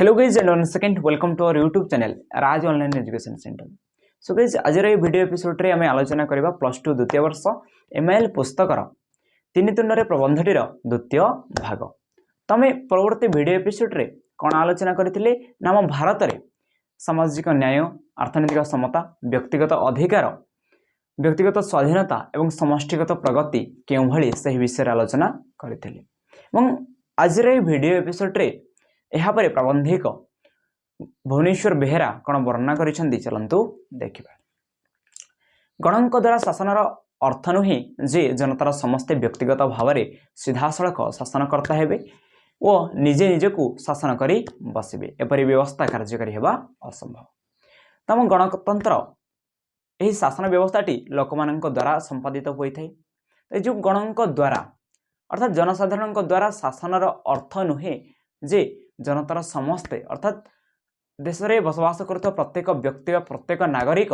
Hello guys, and one second, welcome to our YouTube channel Raj Online Education Center. So guys, ଆଜିର ଏହି video ଏପିସୋଡ଼ରେ ଆମେ ଆଲୋଚନା କରିବା plus two ଦ୍ୱିତୀୟ ବର୍ଷ ଏମ୍ଆଇଏଲ୍ ପୁସ୍ତକର ତିନି ତୁଣ୍ଡରେ ପ୍ରବନ୍ଧଟିର ଦ୍ୱିତୀୟ ଭାଗ। ତ ଆମେ ପରବର୍ତ୍ତୀ ଭିଡ଼ିଓ ଏପିସୋଡ଼ରେ କ'ଣ ଆଲୋଚନା କରିଥିଲେ ନା ଆମ ଭାରତରେ ସାମାଜିକ ନ୍ୟାୟ, ଅର୍ଥନୈତିକ ସମତା, ବ୍ୟକ୍ତିଗତ ଅଧିକାର, ବ୍ୟକ୍ତିଗତ ସ୍ୱାଧୀନତା ଏବଂ ସମଷ୍ଟିଗତ ପ୍ରଗତି କେଉଁଭଳି, ସେହି ବିଷୟରେ ଆଲୋଚନା କରିଥିଲେ। ଏବଂ ଆଜିର ଏହି ଭିଡ଼ିଓ ଏପିସୋଡ଼ରେ ଏହାପରେ ପ୍ରାବନ୍ଧିକ ଭୁବନେଶ୍ୱର ବେହେରା କ'ଣ ବର୍ଣ୍ଣନା କରିଛନ୍ତି, ଚାଲନ୍ତୁ ଦେଖିବା। ଗଣଙ୍କ ଦ୍ୱାରା ଶାସନର ଅର୍ଥ ନୁହେଁ ଯେ ଜନତାର ସମସ୍ତେ ବ୍ୟକ୍ତିଗତ ଭାବରେ ସିଧାସଳଖ ଶାସନକର୍ତ୍ତା ହେବେ ଓ ନିଜେ ନିଜକୁ ଶାସନ କରି ବସିବେ। ଏପରି ବ୍ୟବସ୍ଥା କାର୍ଯ୍ୟକାରୀ ହେବା ଅସମ୍ଭବ। ତମ ଗଣତନ୍ତ୍ର ଏହି ଶାସନ ବ୍ୟବସ୍ଥାଟି ଲୋକମାନଙ୍କ ଦ୍ୱାରା ସମ୍ପାଦିତ ହୋଇଥାଏ। ଏ ଯେଉଁ ଗଣଙ୍କ ଦ୍ୱାରା ଅର୍ଥାତ୍ ଜନସାଧାରଣଙ୍କ ଦ୍ୱାରା ଶାସନର ଅର୍ଥ ନୁହେଁ ଯେ ଜନତାର ସମସ୍ତେ, ଅର୍ଥାତ୍ ଦେଶରେ ବସବାସ କରୁଥିବା ପ୍ରତ୍ୟେକ ବ୍ୟକ୍ତି ବା ପ୍ରତ୍ୟେକ ନାଗରିକ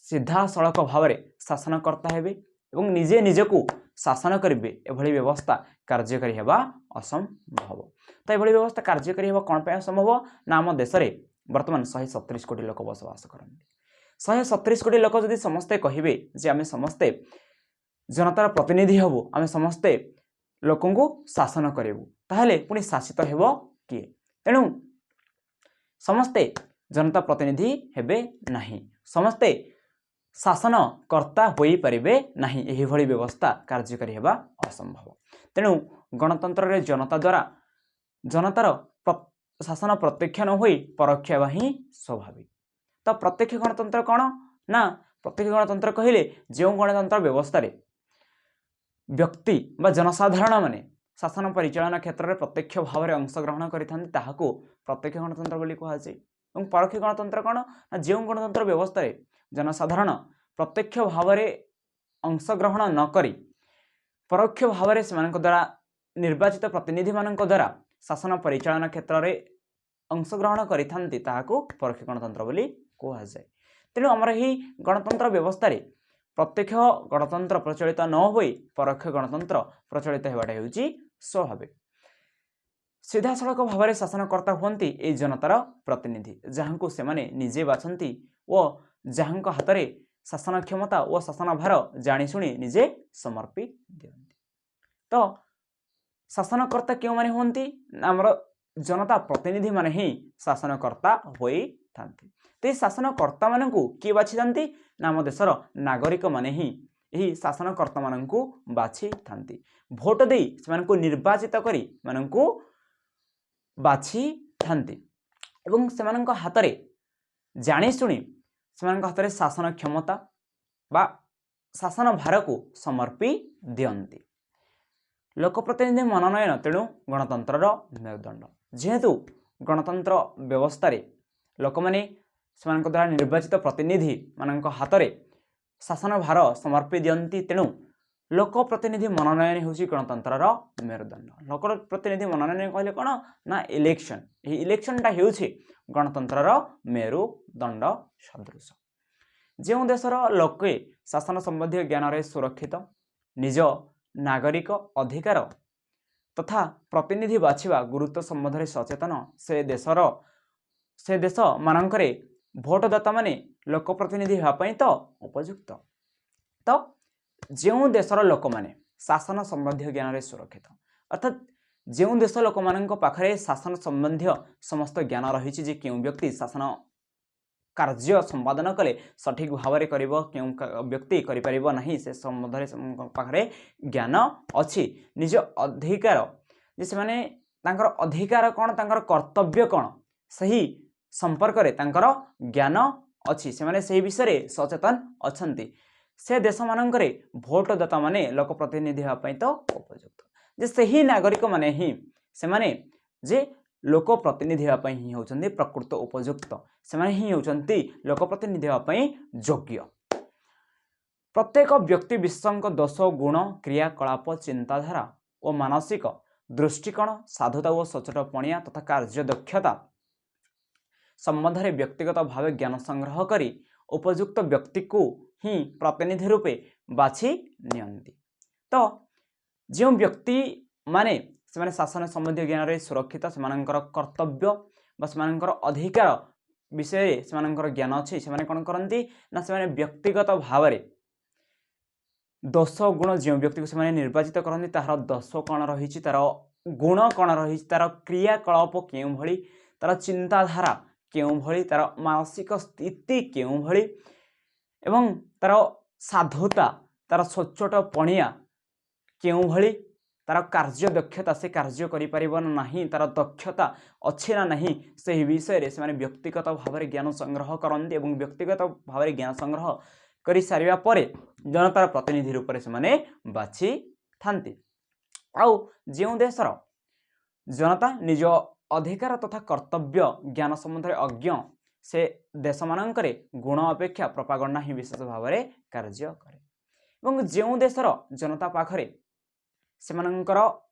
ସିଧାସଳଖ ଭାବରେ ଶାସନକର୍ତ୍ତା ହେବେ ଏବଂ ନିଜେ ନିଜକୁ ଶାସନ କରିବେ। ଏଭଳି ବ୍ୟବସ୍ଥା କାର୍ଯ୍ୟକାରୀ ହେବା ଅସମ୍ଭବ। ତ ଏଭଳି ବ୍ୟବସ୍ଥା କାର୍ଯ୍ୟକାରୀ ହେବା କ'ଣ ପାଇଁ ଅସମ୍ଭବ ନା ଆମ ଦେଶରେ ବର୍ତ୍ତମାନ 137 କୋଟି ଲୋକ ବସବାସ କରନ୍ତି। 137 କୋଟି ଲୋକ ଯଦି ସମସ୍ତେ କହିବେ ଯେ ଆମେ ସମସ୍ତେ ଜନତାର ପ୍ରତିନିଧି ହେବୁ, ଆମେ ସମସ୍ତେ ଲୋକଙ୍କୁ ଶାସନ କରିବୁ, ତାହେଲେ ପୁଣି ଶାସିତ ହେବ କିଏ? ତେଣୁ ସମସ୍ତେ ଜନତା ପ୍ରତିନିଧି ହେବେ ନାହିଁ, ସମସ୍ତେ ଶାସନକର୍ତ୍ତା ହୋଇପାରିବେ ନାହିଁ। ଏହିଭଳି ବ୍ୟବସ୍ଥା କାର୍ଯ୍ୟକାରୀ ହେବା ଅସମ୍ଭବ। ତେଣୁ ଗଣତନ୍ତ୍ରରେ ଜନତା ଦ୍ୱାରା ଜନତାର ଶାସନ ପ୍ରତ୍ୟକ୍ଷ ନ ହୋଇ ପରୋକ୍ଷ ହେବା ହିଁ ସ୍ୱାଭାବିକ। ତ ପ୍ରତ୍ୟକ୍ଷ ଗଣତନ୍ତ୍ର କ'ଣ ନା ପ୍ରତ୍ୟକ୍ଷ ଗଣତନ୍ତ୍ର କହିଲେ ଯେଉଁ ଗଣତନ୍ତ୍ର ବ୍ୟବସ୍ଥାରେ ବ୍ୟକ୍ତି ବା ଜନସାଧାରଣମାନେ ଶାସନ ପରିଚାଳନା କ୍ଷେତ୍ରରେ ପ୍ରତ୍ୟକ୍ଷ ଭାବରେ ଅଂଶଗ୍ରହଣ କରିଥାନ୍ତି, ତାହାକୁ ପ୍ରତ୍ୟକ୍ଷ ଗଣତନ୍ତ୍ର ବୋଲି କୁହାଯାଏ। ଏବଂ ପରୋକ୍ଷ ଗଣତନ୍ତ୍ର କ'ଣ ନା ଯେଉଁ ଗଣତନ୍ତ୍ର ବ୍ୟବସ୍ଥାରେ ଜନସାଧାରଣ ପ୍ରତ୍ୟକ୍ଷ ଭାବରେ ଅଂଶଗ୍ରହଣ ନ କରି ପରୋକ୍ଷ ଭାବରେ ସେମାନଙ୍କ ଦ୍ୱାରା ନିର୍ବାଚିତ ପ୍ରତିନିଧିମାନଙ୍କ ଦ୍ୱାରା ଶାସନ ପରିଚାଳନା କ୍ଷେତ୍ରରେ ଅଂଶଗ୍ରହଣ କରିଥାନ୍ତି, ତାହାକୁ ପରୋକ୍ଷ ଗଣତନ୍ତ୍ର ବୋଲି କୁହାଯାଏ। ତେଣୁ ଆମର ଏହି ଗଣତନ୍ତ୍ର ବ୍ୟବସ୍ଥାରେ ପ୍ରତ୍ୟକ୍ଷ ଗଣତନ୍ତ୍ର ପ୍ରଚଳିତ ନ ହୋଇ ପରୋକ୍ଷ ଗଣତନ୍ତ୍ର ପ୍ରଚଳିତ ହେବାଟା ହେଉଛି ସ୍ୱାଭାବିକ। ସିଧାସଳଖ ଭାବରେ ଶାସନକର୍ତ୍ତା ହୁଅନ୍ତି ଏହି ଜନତାର ପ୍ରତିନିଧି, ଯାହାଙ୍କୁ ସେମାନେ ନିଜେ ବାଛନ୍ତି ଓ ଯାହାଙ୍କ ହାତରେ ଶାସନ କ୍ଷମତା ଓ ଶାସନ ଭାର ଜାଣିଶୁଣି ନିଜେ ସମର୍ପି ଦିଅନ୍ତି। ତ ଶାସନକର୍ତ୍ତା କେଉଁମାନେ ହୁଅନ୍ତି? ଆମର ଜନତା ପ୍ରତିନିଧିମାନେ ହିଁ ଶାସନକର୍ତ୍ତା ହୋଇଥାନ୍ତି। ତ ଏହି ଶାସନକର୍ତ୍ତାମାନଙ୍କୁ କିଏ ବାଛିଥାନ୍ତି ନା ଆମ ଦେଶର ନାଗରିକମାନେ ହିଁ ଏହି ଶାସନକର୍ତ୍ତାମାନଙ୍କୁ ବାଛିଥାନ୍ତି। ଭୋଟ ଦେଇ ସେମାନଙ୍କୁ ନିର୍ବାଚିତ କରି ମାନଙ୍କୁ ବାଛିଥାନ୍ତି ଏବଂ ସେମାନଙ୍କ ହାତରେ ଜାଣିଶୁଣି ସେମାନଙ୍କ ହାତରେ ଶାସନ କ୍ଷମତା ବା ଶାସନ ଭାରକୁ ସମର୍ପି ଦିଅନ୍ତି। ଲୋକପ୍ରତିନିଧି ମନୋନୟନ ତେଣୁ ଗଣତନ୍ତ୍ରର ମେରୁଦଣ୍ଡ। ଯେହେତୁ ଗଣତନ୍ତ୍ର ବ୍ୟବସ୍ଥାରେ ଲୋକମାନେ ସେମାନଙ୍କ ଦ୍ୱାରା ନିର୍ବାଚିତ ପ୍ରତିନିଧିମାନଙ୍କ ହାତରେ ଶାସନ ଭାର ସମର୍ପି ଦିଅନ୍ତି, ତେଣୁ ଲୋକପ୍ରତିନିଧି ମନୋନୟନ ହେଉଛି ଗଣତନ୍ତ୍ରର ମେରୁଦଣ୍ଡ। ଲୋକପ୍ରତିନିଧି ମନୋନୟନ କହିଲେ କ'ଣ ନା ଇଲେକ୍ସନ୍। ଏହି ଇଲେକ୍ସନ୍ଟା ହେଉଛି ଗଣତନ୍ତ୍ରର ମେରୁଦଣ୍ଡ ସଦୃଶ। ଯେଉଁ ଦେଶର ଲୋକେ ଶାସନ ସମ୍ବନ୍ଧୀୟ ଜ୍ଞାନରେ ସୁରକ୍ଷିତ, ନିଜ ନାଗରିକ ଅଧିକାର ତଥା ପ୍ରତିନିଧି ବାଛିବା ଗୁରୁତ୍ୱ ସମ୍ବନ୍ଧରେ ସଚେତନ, ସେ ଦେଶମାନଙ୍କରେ ଭୋଟଦାତାମାନେ ଲୋକପ୍ରତିନିଧି ହେବା ପାଇଁ ତ ଉପଯୁକ୍ତ। ତ ଯେଉଁ ଦେଶର ଲୋକମାନେ ଶାସନ ସମ୍ବନ୍ଧୀୟ ଜ୍ଞାନରେ ସୁରକ୍ଷିତ, ଅର୍ଥାତ୍ ଯେଉଁ ଦେଶ ଲୋକମାନଙ୍କ ପାଖରେ ଶାସନ ସମ୍ବନ୍ଧୀୟ ସମସ୍ତ ଜ୍ଞାନ ରହିଛି ଯେ କେଉଁ ବ୍ୟକ୍ତି ଶାସନ କାର୍ଯ୍ୟ ସମ୍ପାଦନ କଲେ ସଠିକ୍ ଭାବରେ କରିବ, କେଉଁ ବ୍ୟକ୍ତି କରିପାରିବ ନାହିଁ, ସେ ସମ୍ବନ୍ଧରେ ସେମାନଙ୍କ ପାଖରେ ଜ୍ଞାନ ଅଛି, ନିଜ ଅଧିକାର ଯେ ସେମାନେ ତାଙ୍କର ଅଧିକାର କ'ଣ, ତାଙ୍କର କର୍ତ୍ତବ୍ୟ କ'ଣ, ସେହି ସମ୍ପର୍କରେ ତାଙ୍କର ଜ୍ଞାନ ଅଛି, ସେମାନେ ସେହି ବିଷୟରେ ସଚେତନ ଅଛନ୍ତି, ସେ ଦେଶମାନଙ୍କରେ ଭୋଟଦାତାମାନେ ଲୋକପ୍ରତିନିଧି ହେବା ପାଇଁ ତ ଉପଯୁକ୍ତ। ଯେ ସେହି ନାଗରିକମାନେ ହିଁ ସେମାନେ ଯେ ଲୋକପ୍ରତିନିଧି ହେବା ପାଇଁ ହିଁ ହେଉଛନ୍ତି ପ୍ରକୃତ ଉପଯୁକ୍ତ, ସେମାନେ ହିଁ ହେଉଛନ୍ତି ଲୋକପ୍ରତିନିଧି ହେବା ପାଇଁ ଯୋଗ୍ୟ। ପ୍ରତ୍ୟେକ ବ୍ୟକ୍ତି ବିଶ୍ୱଙ୍କ ଦୋଷ, ଗୁଣ, କ୍ରିୟାକଳାପ, ଚିନ୍ତାଧାରା ଓ ମାନସିକ ଦୃଷ୍ଟିକୋଣ, ସାଧୁତା ଓ ସଚୋଟ ପଣିଆ ତଥା କାର୍ଯ୍ୟଦକ୍ଷତା ସମ୍ବନ୍ଧରେ ବ୍ୟକ୍ତିଗତ ଭାବେ ଜ୍ଞାନ ସଂଗ୍ରହ କରି ଉପଯୁକ୍ତ ବ୍ୟକ୍ତିକୁ ହିଁ ପ୍ରତିନିଧି ରୂପେ ବାଛି ନିଅନ୍ତି। ତ ଯେଉଁ ବ୍ୟକ୍ତିମାନେ ସେମାନେ ଶାସନ ସମ୍ବନ୍ଧୀୟ ଜ୍ଞାନରେ ସୁରକ୍ଷିତ, ସେମାନଙ୍କର କର୍ତ୍ତବ୍ୟ ବା ସେମାନଙ୍କର ଅଧିକାର ବିଷୟରେ ସେମାନଙ୍କର ଜ୍ଞାନ ଅଛି, ସେମାନେ କ'ଣ କରନ୍ତି ନା ସେମାନେ ବ୍ୟକ୍ତିଗତ ଭାବରେ ଦୋଷ ଗୁଣ, ଯେଉଁ ବ୍ୟକ୍ତିକୁ ସେମାନେ ନିର୍ବାଚିତ କରନ୍ତି ତାହାର ଦୋଷ କ'ଣ ରହିଛି, ତାର ଗୁଣ କ'ଣ ରହିଛି, ତାର କ୍ରିୟାକଳାପ କେଉଁଭଳି, ତାର ଚିନ୍ତାଧାରା କେଉଁଭଳି, ତାର ମାନସିକ ସ୍ଥିତି କେଉଁଭଳି ଏବଂ ତାର ସାଧୁତା, ତାର ସଚ୍ଚୋଟ ପଣିଆ କେଉଁଭଳି, ତାର କାର୍ଯ୍ୟ ଦକ୍ଷତା, ସେ କାର୍ଯ୍ୟ କରିପାରିବ ନା ନାହିଁ, ତାର ଦକ୍ଷତା ଅଛି ନା ନାହିଁ, ସେହି ବିଷୟରେ ସେମାନେ ବ୍ୟକ୍ତିଗତ ଭାବରେ ଜ୍ଞାନ ସଂଗ୍ରହ କରନ୍ତି ଏବଂ ବ୍ୟକ୍ତିଗତ ଭାବରେ ଜ୍ଞାନ ସଂଗ୍ରହ କରିସାରିବା ପରେ ଜନତାର ପ୍ରତିନିଧି ରୂପରେ ସେମାନେ ବାଛିଥାନ୍ତି। ଆଉ ଯେଉଁ ଦେଶର ଜନତା ନିଜ ଅଧିକାର ତଥା କର୍ତ୍ତବ୍ୟ ଜ୍ଞାନ ସମ୍ବନ୍ଧରେ ଅଜ୍ଞ, ସେ ଦେଶମାନଙ୍କରେ ଗୁଣ ଅପେକ୍ଷା ପ୍ରପାଗଣ୍ଡା ହିଁ ବିଶେଷ ଭାବରେ କାର୍ଯ୍ୟ କରେ। ଏବଂ ଯେଉଁ ଦେଶର ଜନତା ପାଖରେ ସେମାନଙ୍କର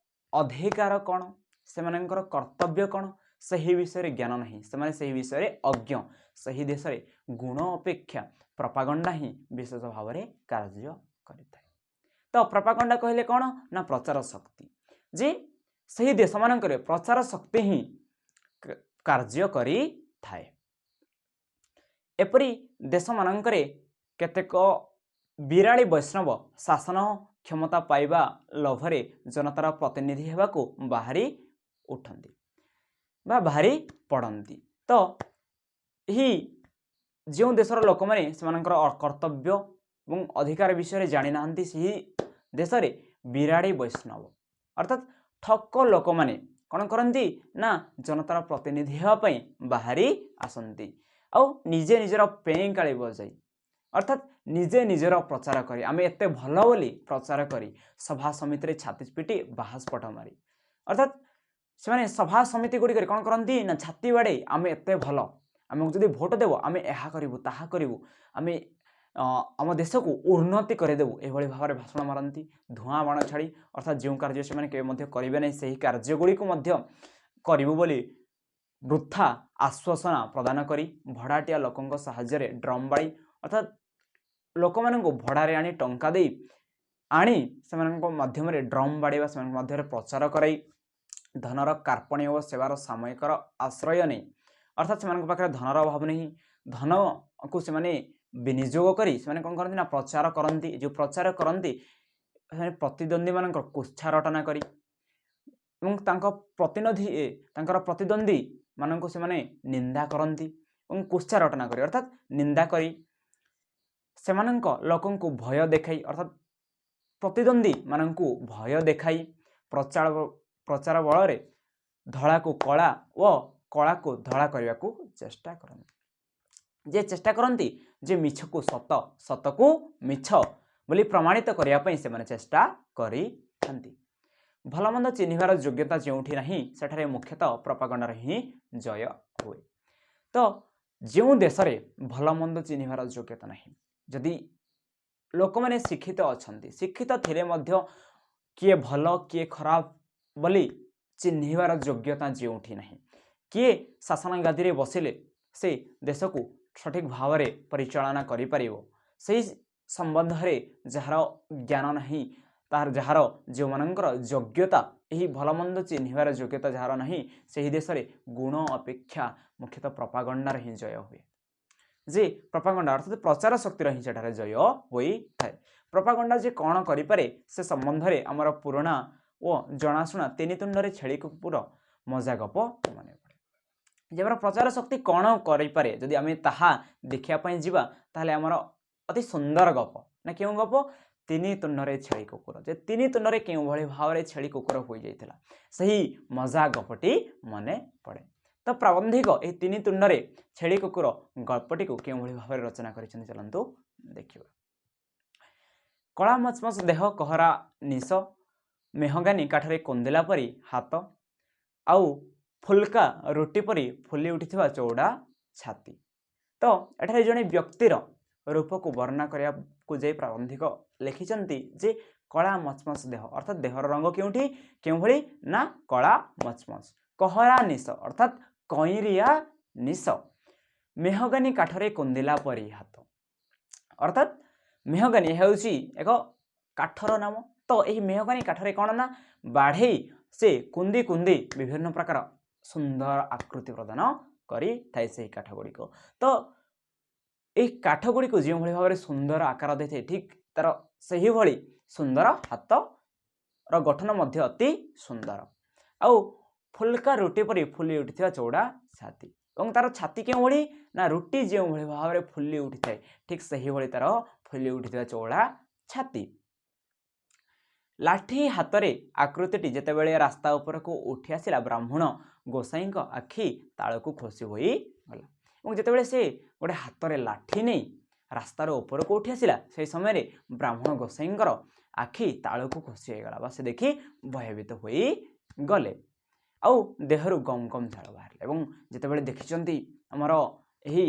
ଅଧିକାର କ'ଣ, ସେମାନଙ୍କର କର୍ତ୍ତବ୍ୟ କ'ଣ, ସେହି ବିଷୟରେ ଜ୍ଞାନ ନାହିଁ, ସେମାନେ ସେହି ବିଷୟରେ ଅଜ୍ଞ, ସେହି ଦେଶରେ ଗୁଣ ଅପେକ୍ଷା ପ୍ରପାଗଣ୍ଡା ହିଁ ବିଶେଷ ଭାବରେ କାର୍ଯ୍ୟ କରିଥାଏ। ତ ପ୍ରପାଗଣ୍ଡା କହିଲେ କ'ଣ ନା ପ୍ରଚାର ଶକ୍ତି, ଯେ ସେହି ଦେଶମାନଙ୍କରେ ପ୍ରଚାର ଶକ୍ତି ହିଁ କାର୍ଯ୍ୟ କରିଥାଏ। ଏପରି ଦେଶମାନଙ୍କରେ କେତେକ ବିରାଳି ବୈଷ୍ଣବ ଶାସନ କ୍ଷମତା ପାଇବା ଲୋଭରେ ଜନତାର ପ୍ରତିନିଧି ହେବାକୁ ବାହାରି ଉଠନ୍ତି ବା ବାହାରି ପଡ଼ନ୍ତି। ତ ଏହି ଯେଉଁ ଦେଶର ଲୋକମାନେ ସେମାନଙ୍କର କର୍ତ୍ତବ୍ୟ ଏବଂ ଅଧିକାର ବିଷୟରେ ଜାଣିନାହାନ୍ତି, ସେହି ଦେଶରେ ବିରାଡ଼ି ବୈଷ୍ଣବ ଅର୍ଥାତ୍ ଠକ ଲୋକମାନେ କ'ଣ କରନ୍ତି ନା ଜନତାର ପ୍ରତିନିଧି ହେବା ପାଇଁ ବାହାରି ଆସନ୍ତି ଆଉ ନିଜେ ନିଜର ପେଁକାଳି ବଜାଇ ଅର୍ଥାତ୍ ନିଜେ ନିଜର ପ୍ରଚାର କରି ଆମେ ଏତେ ଭଲ ବୋଲି ପ୍ରଚାର କରି ସଭା ସମିତିରେ ଛାତି ପିଟି ବାହାସ୍ଫୋଟ ମାରି, ଅର୍ଥାତ୍ ସେମାନେ ସଭା ସମିତି ଗୁଡ଼ିକରେ କ'ଣ କରନ୍ତି ନା ଛାତି ବାଡ଼େଇ ଆମେ ଏତେ ଭଲ, ଆମକୁ ଯଦି ଭୋଟ ଦେବ ଆମେ ଏହା କରିବୁ ତାହା କରିବୁ, ଆମେ ଆମ ଦେଶକୁ ଉନ୍ନତି କରିଦେବୁ, ଏଭଳି ଭାବରେ ଭାଷଣ ମାରନ୍ତି ଧୂଆଁ ବାଣ ଛାଡ଼ି, ଅର୍ଥାତ୍ ଯେଉଁ କାର୍ଯ୍ୟ ସେମାନେ କେବେ ମଧ୍ୟ କରିବେ ନାହିଁ ସେହି କାର୍ଯ୍ୟଗୁଡ଼ିକୁ ମଧ୍ୟ କରିବୁ ବୋଲି ବୃଥା ଆଶ୍ୱାସନା ପ୍ରଦାନ କରି ଭଡ଼ାଟିଆ ଲୋକଙ୍କ ସାହାଯ୍ୟରେ ଡ୍ରମ୍ ବାଡ଼ି ଅର୍ଥାତ୍ ଲୋକମାନଙ୍କୁ ଭଡ଼ାରେ ଆଣି ଟଙ୍କା ଦେଇ ଆଣି ସେମାନଙ୍କ ମାଧ୍ୟମରେ ଡ୍ରମ୍ ବାଡ଼ିବା, ସେମାନଙ୍କ ମଧ୍ୟରେ ପ୍ରଚାର କରାଇ ଧନର କାର୍ପଣ୍ୟ ଓ ସେବାର ସାମୟିକର ଆଶ୍ରୟ ନେଇ, ଅର୍ଥାତ୍ ସେମାନଙ୍କ ପାଖରେ ଧନର ଅଭାବ ନାହିଁ, ଧନକୁ ସେମାନେ ବିନିଯୋଗ କରି ସେମାନେ କ'ଣ କରନ୍ତି ନା ପ୍ରଚାର କରନ୍ତି। ଯେଉଁ ପ୍ରଚାର କରନ୍ତି ସେମାନେ ପ୍ରତିଦ୍ୱନ୍ଦ୍ୱୀମାନଙ୍କର କୁତ୍ସା ରଟନା କରି ଏବଂ ତାଙ୍କ ପ୍ରତିନିଧି ତାଙ୍କର ପ୍ରତିଦ୍ୱନ୍ଦ୍ୱୀମାନଙ୍କୁ ସେମାନେ ନିନ୍ଦା କରନ୍ତି ଏବଂ କୁତ୍ସା ରଟନା କରି ଅର୍ଥାତ୍ ନିନ୍ଦା କରି ସେମାନଙ୍କ ଲୋକଙ୍କୁ ଭୟ ଦେଖାଇ ଅର୍ଥାତ୍ ପ୍ରତିଦ୍ୱନ୍ଦ୍ୱୀମାନଙ୍କୁ ଭୟ ଦେଖାଇ ପ୍ରଚାର ବଳରେ ଧଳାକୁ କଳା ଓ କଳାକୁ ଧଳା କରିବାକୁ ଚେଷ୍ଟା କରନ୍ତି। ଯେ ଚେଷ୍ଟା କରନ୍ତି ଯେ ମିଛକୁ ସତ, ସତକୁ ମିଛ ବୋଲି ପ୍ରମାଣିତ କରିବା ପାଇଁ ସେମାନେ ଚେଷ୍ଟା କରିଥାନ୍ତି। ଭଲମନ୍ଦ ଚିହ୍ନିବାର ଯୋଗ୍ୟତା ଯେଉଁଠି ନାହିଁ ସେଠାରେ ମୁଖ୍ୟତଃ ପ୍ରପାଗଣ୍ଡାର ହିଁ ଜୟ ହୁଏ। ତ ଯେଉଁ ଦେଶରେ ଭଲମନ୍ଦ ଚିହ୍ନିବାର ଯୋଗ୍ୟତା ନାହିଁ, ଯଦି ଲୋକମାନେ ଶିକ୍ଷିତ ଅଛନ୍ତି, ଶିକ୍ଷିତ ଥିଲେ ମଧ୍ୟ କିଏ ଭଲ କିଏ ଖରାପ ବୋଲି ଚିହ୍ନିବାର ଯୋଗ୍ୟତା ଯେଉଁଠି ନାହିଁ, କିଏ ଶାସନ ଗାଦିରେ ବସିଲେ ସେ ଦେଶକୁ ସଠିକ୍ ଭାବରେ ପରିଚାଳନା କରିପାରିବ ସେହି ସମ୍ବନ୍ଧରେ ଯାହାର ଜ୍ଞାନ ନାହିଁ, ତାହାର ଯାହାର ଯେଉଁମାନଙ୍କର ଯୋଗ୍ୟତା ଏହି ଭଲମନ୍ଦ ଚିହ୍ନିବାର ଯୋଗ୍ୟତା ଯାହାର ନାହିଁ, ସେହି ଦେଶରେ ଗୁଣ ଅପେକ୍ଷା ମୁଖ୍ୟତଃ ପ୍ରପାଗଣ୍ଡାର ହିଁ ଜୟ ହୁଏ। ଯେ ପ୍ରପାଗଣ୍ଡା ଅର୍ଥାତ୍ ପ୍ରଚାର ଶକ୍ତିର ହିଁ ସେଠାରେ ଜୟ ହୋଇଥାଏ। ପ୍ରପାଗଣ୍ଡା ଯେ କ'ଣ କରିପାରେ ସେ ସମ୍ବନ୍ଧରେ ଆମର ପୁରୁଣା ଓ ଜଣାଶୁଣା ତିନି ତୁଣ୍ଡରେ ଛେଳି କୁକୁର ମଜା ଗପ ମନେ ପଡ଼େ। ଯେ ଆମର ପ୍ରଚାର ଶକ୍ତି କ'ଣ କରିପାରେ ଯଦି ଆମେ ତାହା ଦେଖିବା ପାଇଁ ଯିବା ତାହେଲେ ଆମର ଅତି ସୁନ୍ଦର ଗପ ନା କେଉଁ ଗପ, ତିନି ତୁଣ୍ଡରେ ଛେଳି କୁକୁର। ଯେ ତିନି ତୁଣ୍ଡରେ କେଉଁଭଳି ଭାବରେ ଛେଳି କୁକୁର ହୋଇଯାଇଥିଲା ସେହି ମଜା ଗପଟି ମନେ ପଡ଼େ। ତ ପ୍ରାବନ୍ଧିକ ଏହି ତିନି ତୁଣ୍ଡରେ ଛେଳି କୁକୁର ଗଳ୍ପଟିକୁ କେଉଁଭଳି ଭାବରେ ରଚନା କରିଛନ୍ତି ଚାଲନ୍ତୁ ଦେଖିବା। କଳା ମଚମଚ ଦେହ କହରା ନିଶ, ମେହଗାନି କାଠରେ କୁନ୍ଦିଲା ପରି ହାତ, ଆଉ ଫୁଲକା ରୁଟି ପରି ଫୁଲି ଉଠିଥିବା ଚଉଡ଼ା ଛାତି। ତ ଏଠାରେ ଜଣେ ବ୍ୟକ୍ତିର ରୂପକୁ ବର୍ଣ୍ଣନା କରିବାକୁ ଯାଇ ପ୍ରାବନ୍ଧିକ ଲେଖିଛନ୍ତି ଯେ କଳା ମଚମଚ ଦେହ ଅର୍ଥାତ୍ ଦେହର ରଙ୍ଗ କେଉଁଠି କେଉଁଭଳି ନା କଳା ମଚମଚ, କହରା ନିଶ ଅର୍ଥାତ୍ କଇଁରିଆ ନିଶ, ମେହଗାନି କାଠରେ କୁନ୍ଦିଲା ପରି ହାତ ଅର୍ଥାତ୍ ମେହଗାନି ହେଉଛି ଏକ କାଠର ନାମ। ତ ଏହି ମେହଗାନି କାଠରେ କ'ଣ ନା ବାଢ଼େଇ ସେ କୁନ୍ଦି କୁନ୍ଦି ବିଭିନ୍ନ ପ୍ରକାର ସୁନ୍ଦର ଆକୃତି ପ୍ରଦାନ କରିଥାଏ ସେହି କାଠ ଗୁଡ଼ିକ। ତ ଏହି କାଠ ଗୁଡ଼ିକୁ ଯେଉଁଭଳି ଭାବରେ ସୁନ୍ଦର ଆକାର ଦେଇଥାଏ, ଠିକ୍ ତାର ସେହିଭଳି ସୁନ୍ଦର ହାତର ଗଠନ ମଧ୍ୟ ଅତି ସୁନ୍ଦର। ଆଉ ଫୁଲକା ରୁଟି ପରି ଫୁଲି ଉଠିଥିବା ଚଉଡ଼ା ଛାତି, ଏବଂ ତାର ଛାତି କେଉଁଭଳି ନା ରୁଟି ଯେଉଁଭଳି ଭାବରେ ଫୁଲି ଉଠିଥାଏ, ଠିକ୍ ସେହିଭଳି ତାର ଫୁଲି ଉଠିଥିବା ଚଉଡ଼ା ଛାତି। ଲାଠି ହାତରେ ଆକୃତିଟି ଯେତେବେଳେ ରାସ୍ତା ଉପରକୁ ଉଠି ଆସିଲା, ବ୍ରାହ୍ମଣ ଗୋସାଇଙ୍କ ଆଖି ତାଳକୁ ଖୋସି ହୋଇଗଲା। ଏବଂ ଯେତେବେଳେ ସେ ଗୋଟେ ହାତରେ ଲାଠି ନେଇ ରାସ୍ତାର ଉପରକୁ ଉଠି ଆସିଲା, ସେହି ସମୟରେ ବ୍ରାହ୍ମଣ ଗୋସାଇଙ୍କର ଆଖି ତାଳକୁ ଖୋସି ହୋଇଗଲା ବା ସେ ଦେଖି ଭୟଭୀତ ହୋଇଗଲେ ଆଉ ଦେହରୁ ଗମ ଗମ ଝାଳ ବାହାରିଲା। ଏବଂ ଯେତେବେଳେ ଦେଖିଛନ୍ତି ଆମର ଏହି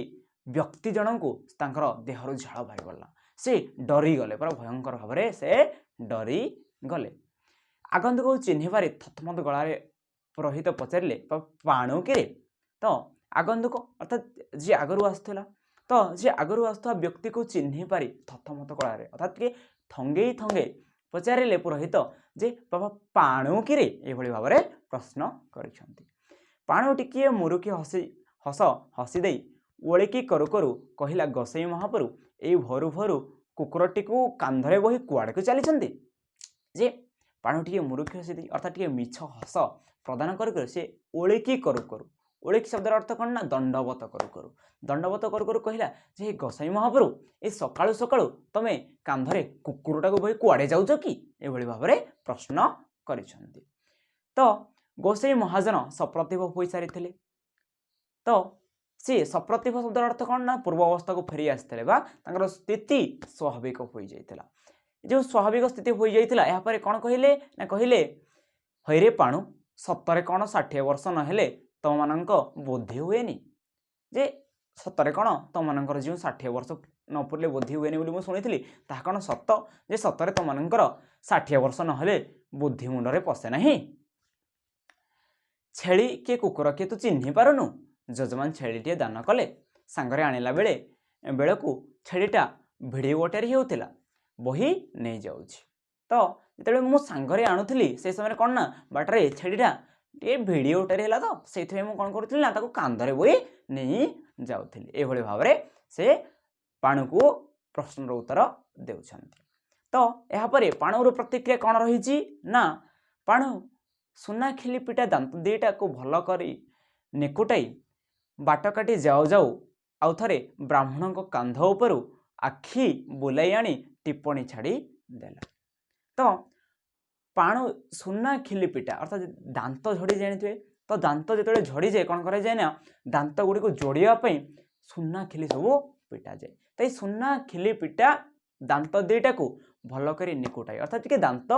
ବ୍ୟକ୍ତି ଜଣଙ୍କୁ, ତାଙ୍କର ଦେହରୁ ଝାଳ ବାହାରି ପଡ଼ିଲା, ସେ ଡରିଗଲେ, ପୁରା ଭୟଙ୍କର ଭାବରେ ସେ ଡରିଗଲେ। ଆଗନ୍ତୁକକୁ ଚିହ୍ନିବାରେ ଥତମତ ଗଳାରେ ପୁରୋହିତ ପଚାରିଲେ, ପାଣୁ କିରେ? ତ ଆଗନ୍ତୁକ ଅର୍ଥାତ୍ ଯିଏ ଆଗରୁ ଆସୁଥିଲା, ତ ଯିଏ ଆଗରୁ ଆସୁଥିବା ବ୍ୟକ୍ତିକୁ ଚିହ୍ନି ପାରି ଥତମତ ଗଳାରେ, ଅର୍ଥାତ୍ ଟିକେ ଥଙ୍ଗେଇ ଥଙ୍ଗେଇ ପଚାରିଲେ ପୁରୋହିତ ଯେ ବାବା ପାଣୁ କିରେ? ଏଇଭଳି ଭାବରେ ପ୍ରଶ୍ନ କରିଛନ୍ତି। ପାଣୁ ଟିକିଏ ମୁରୁକି ହସି ହସ ହସିଦେଇ ଓଳିକି କରୁ କରୁ କହିଲା, ଗୋସେଇ ମହାପୁରୁ, ଏଇ ଭୋରୁ ଭୋରୁ କୁକୁରଟିକୁ କାନ୍ଧରେ ବୋହି କୁଆଡ଼କୁ ଚାଲିଛନ୍ତି? ଯେ ପାଣୁ ଟିକେ ମୁରୁକି ହସି ଦେଇ, ଅର୍ଥାତ୍ ଟିକେ ମିଛ ହସ ପ୍ରଦାନ କରୁ କରୁ ସେ ଓଳିକି କରୁ କରୁ, ଓଳିକି ଶବ୍ଦର ଅର୍ଥ କ'ଣ ନା ଦଣ୍ଡବତ କରୁ କରୁ, ଦଣ୍ଡବତ କରୁ କରୁ କହିଲା ଯେ ଗୋସାଇ ମହାପ୍ରଭୁ, ଏ ସକାଳୁ ସକାଳୁ ତମେ କାନ୍ଧରେ କୁକୁରଟାକୁ ବୋହି କୁଆଡ଼େ ଯାଉଛ କି? ଏଭଳି ଭାବରେ ପ୍ରଶ୍ନ କରିଛନ୍ତି। ତ ଗୋସାଇ ମହାଜନ ସପ୍ରତିଭ ହୋଇସାରିଥିଲେ। ତ ସିଏ ସପ୍ରତିଭ ଶବ୍ଦର ଅର୍ଥ କ'ଣ ନା ପୂର୍ବ ଅବସ୍ଥାକୁ ଫେରି ଆସିଥିଲେ ବା ତାଙ୍କର ସ୍ଥିତି ସ୍ୱାଭାବିକ ହୋଇଯାଇଥିଲା। ଯେଉଁ ସ୍ୱାଭାବିକ ସ୍ଥିତି ହୋଇଯାଇଥିଲା, ଏହାପରେ କ'ଣ କହିଲେ ନା କହିଲେ, ହଇରେ ପାଣୁ, ସତରେ କ'ଣ 60 ବର୍ଷ ନହେଲେ ତମମାନଙ୍କ ବୁଦ୍ଧି ହୁଏନି? ଯେ ସତରେ କ'ଣ ତମମାନଙ୍କର ଯେଉଁ 60 ବର୍ଷ ନ ପୁରିଲେ ବୁଦ୍ଧି ହୁଏନି ବୋଲି ମୁଁ ଶୁଣିଥିଲି, ତାହା କ'ଣ ସତ? ଯେ ସତରେ ତମମାନଙ୍କର 60 ବର୍ଷ ନହେଲେ ବୁଦ୍ଧି ମୁଣ୍ଡରେ ପଶେ ନାହିଁ? ଛେଳି କିଏ କୁକୁର କିଏ ତୁ ଚିହ୍ନି ପାରୁନୁ? ଯଜମାନ ଛେଳିଟିଏ ଦାନ କଲେ, ସାଙ୍ଗରେ ଆଣିଲା ବେଳେ ବେଳକୁ ଛେଳିଟା ଭିଡ଼ି ଗୋଟାରି ହେଉଥିଲା, ବୋହି ନେଇଯାଉଛି। ତ ଯେତେବେଳେ ମୁଁ ସାଙ୍ଗରେ ଆଣୁଥିଲି, ସେ ସମୟରେ କ'ଣ ନା ବାଟରେ ଛେଳିଟା ଟିକେ ଭିଡ଼ି ଓଟାରି ହେଲା, ତ ସେଇଥିପାଇଁ ମୁଁ କ'ଣ କରୁଥିଲି ନା ତାକୁ କାନ୍ଧରେ ବୋହି ନେଇ ଯାଉଥିଲି। ଏଇଭଳି ଭାବରେ ସେ ପାଣୁକୁ ପ୍ରଶ୍ନର ଉତ୍ତର ଦେଉଛନ୍ତି। ତ ଏହାପରେ ପାଣୁର ପ୍ରତିକ୍ରିୟା କ'ଣ ରହିଛି ନା ପାଣୁ ସୁନା ଖିଲି ପିଟା ଦାନ୍ତ ଦୁଇଟାକୁ ଭଲ କରି ନିକୁଟାଇ ବାଟ କାଟି ଯାଉ ଯାଉ ଆଉ ଥରେ ବ୍ରାହ୍ମଣଙ୍କ କାନ୍ଧ ଉପରୁ ଆଖି ବୁଲାଇ ଆଣି ଟିପ୍ପଣୀ ଛାଡ଼ି ଦେଲା। ତ ପାଣୁ ସୁନା ଖିଲି ପିଟା, ଅର୍ଥାତ୍ ଦାନ୍ତ ଝଡ଼ି ଜାଣିଥିବେ, ତ ଦାନ୍ତ ଯେତେବେଳେ ଝଡ଼ିଯାଏ କ'ଣ କରାଯାଏ ନା ଦାନ୍ତ ଗୁଡ଼ିକୁ ଯୋଡ଼ିବା ପାଇଁ ସୁନା ଖିଲି ସବୁ ପିଟାଯାଏ। ତ ଏଇ ସୁନା ଖିଲି ପିଟା ଦାନ୍ତ ଦୁଇଟାକୁ ଭଲ କରି ନିକୁଟାଇ, ଅର୍ଥାତ୍ ଟିକେ ଦାନ୍ତ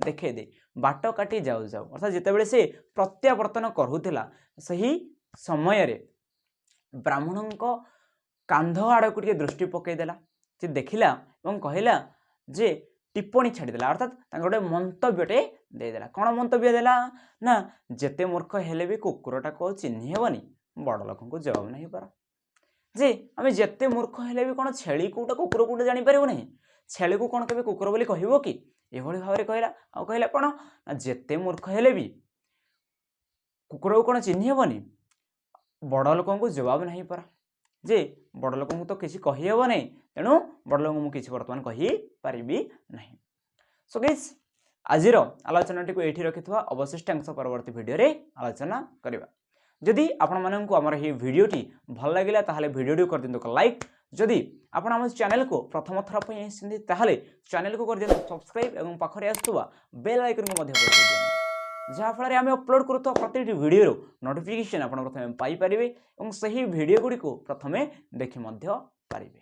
ଦେଖେଇ ଦେଇ ବାଟ କାଟି ଯାଉ ଯାଉ, ଅର୍ଥାତ୍ ଯେତେବେଳେ ସେ ପ୍ରତ୍ୟାବର୍ତ୍ତନ କରୁଥିଲା ସେହି ସମୟରେ ବ୍ରାହ୍ମଣଙ୍କ କାନ୍ଧ ଆଡ଼କୁ ଟିକେ ଦୃଷ୍ଟି ପକାଇଦେଲା। ସେ ଦେଖିଲା ଏବଂ କହିଲା ଯେ ଟିପ୍ପଣୀ ଛାଡ଼ିଦେଲା, ଅର୍ଥାତ୍ ତାଙ୍କ ଗୋଟେ ମନ୍ତବ୍ୟଟେ ଦେଇଦେଲା। କ'ଣ ମନ୍ତବ୍ୟ ଦେଲା ନା ଯେତେ ମୂର୍ଖ ହେଲେ ବି କୁକୁରଟାକୁ ଆଉ ଚିହ୍ନି ହେବନି, ବଡ଼ ଲୋକଙ୍କୁ ଜବାବ ନାହିଁ ପରା। ଯେ ଆମେ ଯେତେ ମୂର୍ଖ ହେଲେ ବି କ'ଣ ଛେଳି କେଉଁଟା କୁକୁର କେଉଁଟା ଜାଣିପାରିବୁ ନାହିଁ? ଛେଳିକୁ କ'ଣ କେବେ କୁକୁର ବୋଲି କହିବ କି? ଏଭଳି ଭାବରେ କହିଲା। ଆଉ କହିଲା କ'ଣ ନା ଯେତେ ମୂର୍ଖ ହେଲେ ବି କୁକୁରକୁ କ'ଣ ଚିହ୍ନି ହେବନି, ବଡ଼ ଲୋକଙ୍କୁ ଜବାବ ନାହିଁ ପରା। ଯେ ବଡ଼ ଲୋକଙ୍କୁ ତ କିଛି କହିହେବ ନାହିଁ, ତେଣୁ ବଡ଼ ଲୋକଙ୍କୁ ମୁଁ କିଛି ବର୍ତ୍ତମାନ କହିପାରିବି ନାହିଁ। ସୋ ଗାଇସ୍, ଆଜିର ଆଲୋଚନାଟିକୁ ଏଇଠି ରଖିଥିବା, ଅବଶିଷ୍ଟାଂଶ ପରବର୍ତ୍ତୀ ଭିଡ଼ିଓରେ ଆଲୋଚନା କରିବା। ଯଦି ଆପଣମାନଙ୍କୁ ଆମର ଏହି ଭିଡ଼ିଓଟି ଭଲ ଲାଗିଲା, ତାହେଲେ ଭିଡ଼ିଓଟିକୁ କରିଦିଅନ୍ତୁ ଲାଇକ୍। ଯଦି ଆପଣ ଆମ ଚ୍ୟାନେଲକୁ ପ୍ରଥମ ଥର ପାଇଁ ଆସିଛନ୍ତି, ତାହେଲେ ଚ୍ୟାନେଲକୁ କରିଦିଅନ୍ତୁ ସବସ୍କ୍ରାଇବ୍ ଏବଂ ପାଖରେ ଆସୁଥିବା ବେଲ୍ ଆଇକନ୍କୁ ମଧ୍ୟ ବଜାଇ ଦିଅନ୍ତୁ, ଯାହାଫଳରେ ଆମେ ଅପଲୋଡ଼ କରୁଥିବା ପ୍ରତିଟି ଭିଡ଼ିଓର ନୋଟିଫିକେସନ୍ ଆପଣ ପ୍ରଥମେ ପାଇପାରିବେ ଏବଂ ସେହି ଭିଡ଼ିଓ ଗୁଡ଼ିକୁ ପ୍ରଥମେ ଦେଖି ମଧ୍ୟ ପାରିବେ।